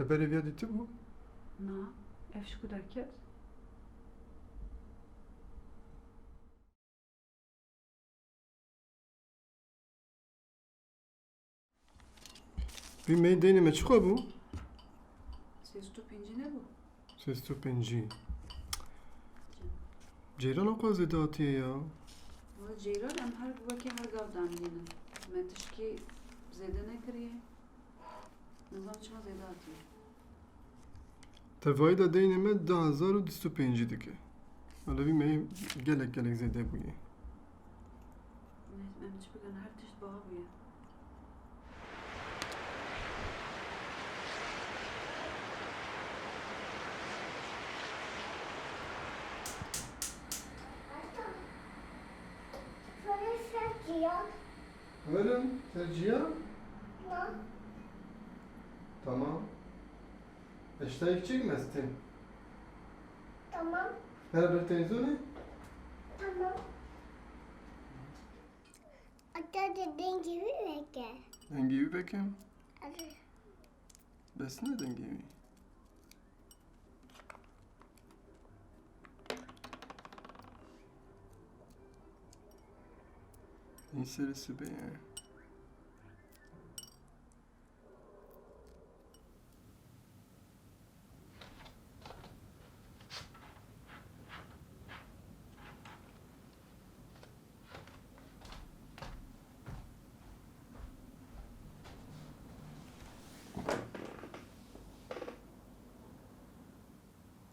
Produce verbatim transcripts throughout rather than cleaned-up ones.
Te berê viya dîtibû? Na, ev ji ku derket? Vî meyê deynê me çiqa bû? Sêst û pêncî nebû? Sêst û pêncî. Ceyran o qas zêde hatiye ya. Wala ceyran em her wekî her gav damdînin. Me tişkî zêde nekiriye. Nizam çima zêde hatiye. Tevayî de deynê me du hezar û du sed û pêncî dike. Wala vî meyê gelek gelek zêde bûye. Em çi bikin, her tişt baha bûye. Şöyle sergiye. Buyurun, sergiye. Na. Tamam. Eştayı çekmezsin. Tamam. Beraber televizyonu. Tamam. Ata de dengê wî veke. Dengê wî veke? Hadi. Bes ne dengê wî? Ên serê sibê ye.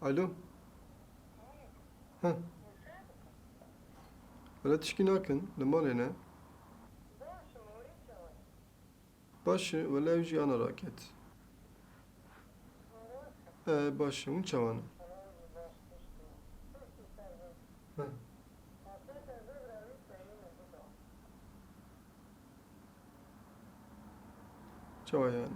Alo. Heh. Wele tişkî nakin, li malê ne. Baş e, wele ew jî ana raket. E, baş e, hûn çawa ne? Heh. Çawa yani?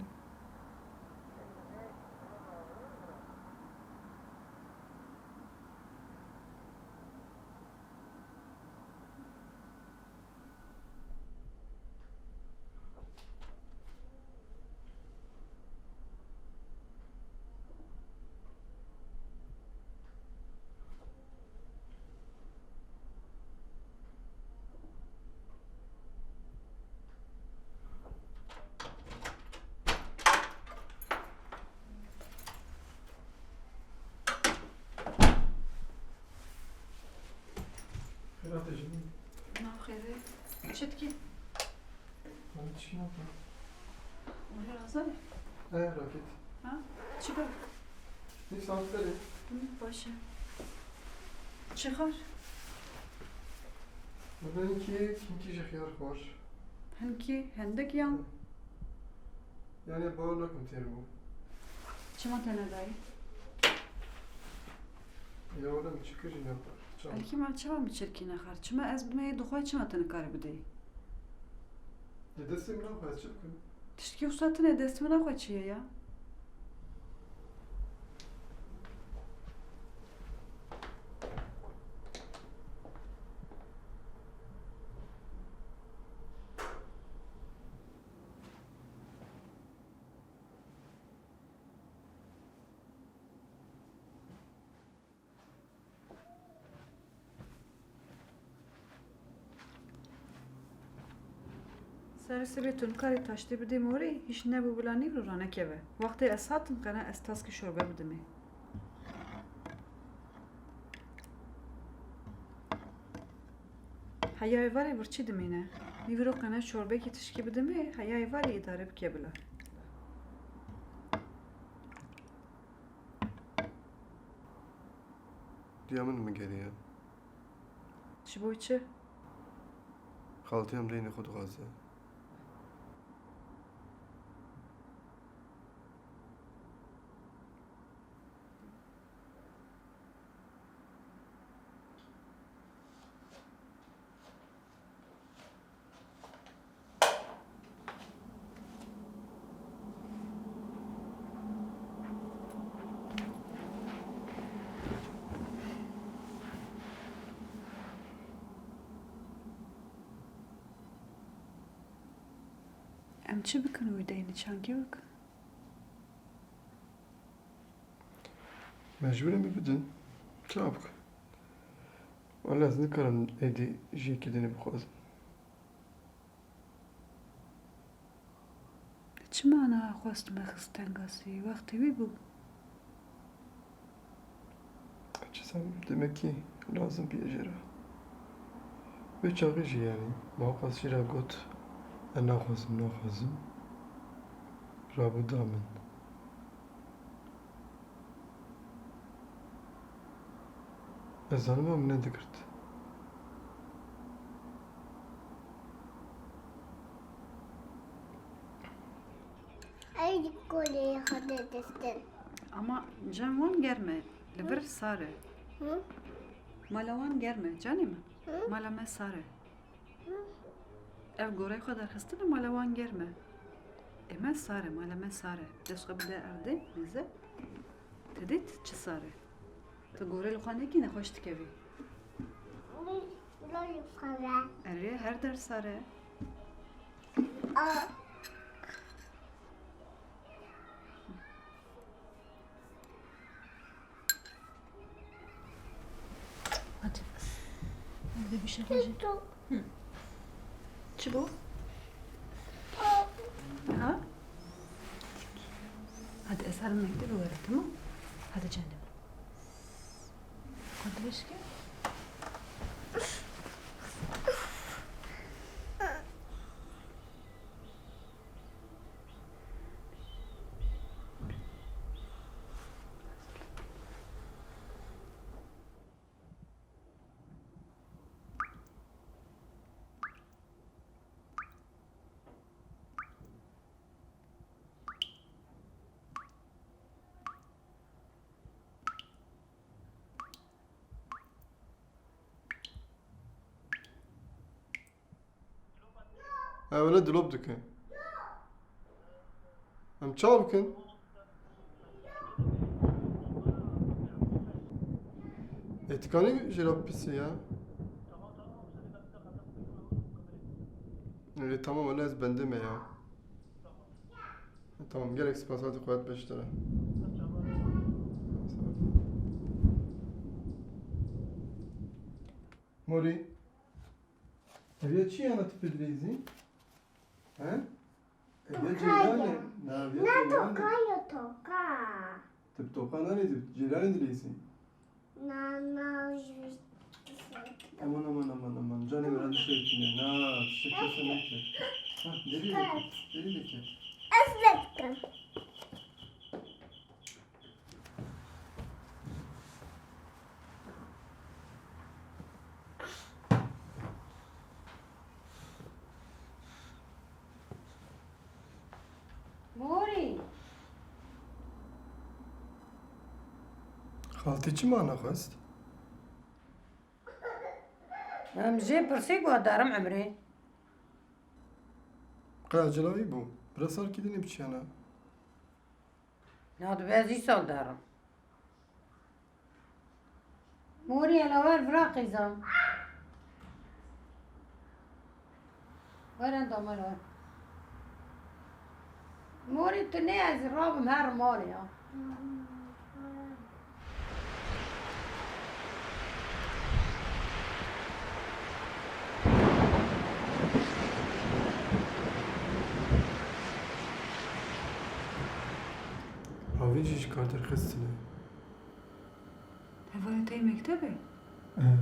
Xêr hate jinî. Nav xêrê. Çi dikî? Hûn tişkî nakin. Were razan e? He, raket. Ha? Çi be? Nî saet serê. Hı, baş e. Çi xwar? Min hinkî, hinkî ji xiyar xwar. Hinkî, hindik yan? Hı. Yani bawer nakim têr bû. Çima te nedayî? Ya wele min çi kir jî nexwar. Çawa? Belkî me çawa min çirkî nexwar? Çima ez bi me yê dixway çima te nikarî bideyî? Di destê min naxwe ez çi bikim? Tiştkî wisa tune dest min naxwe çi ye ya? Serê sibê tu nikarî taştê bidê morî, hîç nebû bila nîvro ranekeve. Wextê ez hatim qene ez taskî şorbe bidimê. Heya êvarê birçî dimîne. Nîvro qene çorbekî tişkî bidimê, heya êvarê îdare bike bila. Diya min migeriye. Ji bo çi? Xaltiya min deynê xwe dixwaze. Em çi bikin wî deynê çankî bikin? Mecbûr em ê bidin. Çawa bikin? Wele ez nikarim êdî ji yekî dinê bixwazim. Çima naxwest me xist tengasî? Wextê wî bû. Çi zanim, demekî lazim bûye jê re. Wê çaxê jî, yanî, mewqas jê re got, ez naxwazim, naxwazim. Rabû da min. Ez zanim ew min nedigirt. Ey kolê xwe didistin. Ama cem wan germ e, li vir sar e. Hı? Mala wan germ e, canê min. Hı? Mala me sar e. Ev goreyê xwe derxistine, mala wan germ e. Ê me sar e, mala me sar e. Dest xwe bide erdê, mêze. Te dît çi sar e? Tu gorê li xwe nekî, nexweş dikevî. Erê, her der sar e. Hadi. Hadi bir şey olacak. Hı. Çi bu? Ha? Hadi ez herim mektebe were, tamam? Hadi canım. Kontrol ki. Ha, wele dilop dike. Em çawa bikin? Ê, tu kanî jê re bipisî ya? Ê, tamam, wele ez bendê me ya. Ê, tamam, gelek spas, hadi quwet be ji te re. Morî. Ev ya çi yana tu pê dileyîzî? He? Ev ya ceyran e. Na, ev ya ceyran e. Toka ya toka. Tu bi toka naleyîzî, tu ceyranê dileyîzî. Na, na, ji Aman, aman, aman, aman. Canê min, hadi şev tune. Na, tiştek kese neke. Ha, derî deke. Derî deke. Ez dikim. Morî. Xaltî çima nexwest? Em jê pirsî guhdarim Emrê. Qey ecela wî bû? Bira salkî dinê biçiyana. Na dibe ez îsal derim. Morî, hele wer vira qîza. Were doma li wer. Morî, tu nê, ez rabim her malê ya. Havîn jî ji kar derxistine. Hevalê te yê mektebê? Ehe.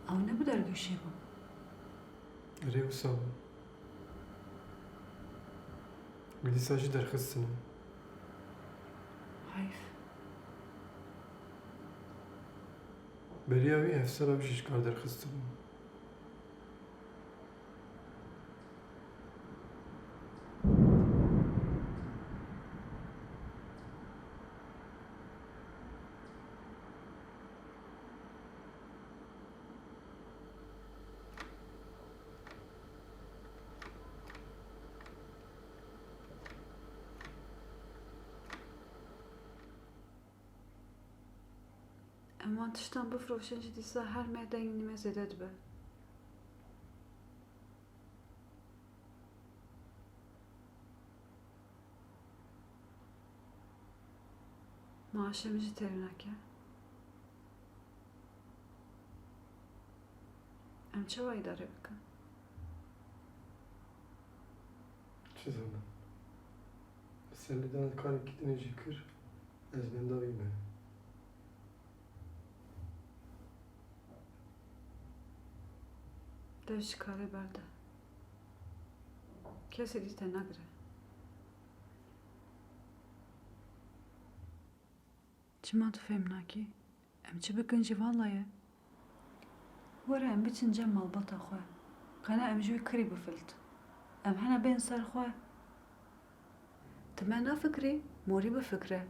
Ew ne bi dergehê bû? Erê, wisa bû. Wî dîsa jî derxistine. Heyf. Beriya wî hevsala wî jî ji kar derxistibû. Em van tiştan bifroşin jî dîsa her meh dengê nîme zêde dibe. Maaşê min jî têr nake. Em çawa îdare bikin? Çi zanim? Bi serlêdana karekî din jî kir, ez benda wî me. Dev ji karê berde. Kesê dî te nagire. Çima tu fêm nakî? Em çi bikin jî vala ye? Were em biçin cem malbata xwe. Qene em ji wî kirî bifilt. Em hene bên ser xwe. Ti me nafikirî, morî bifikire.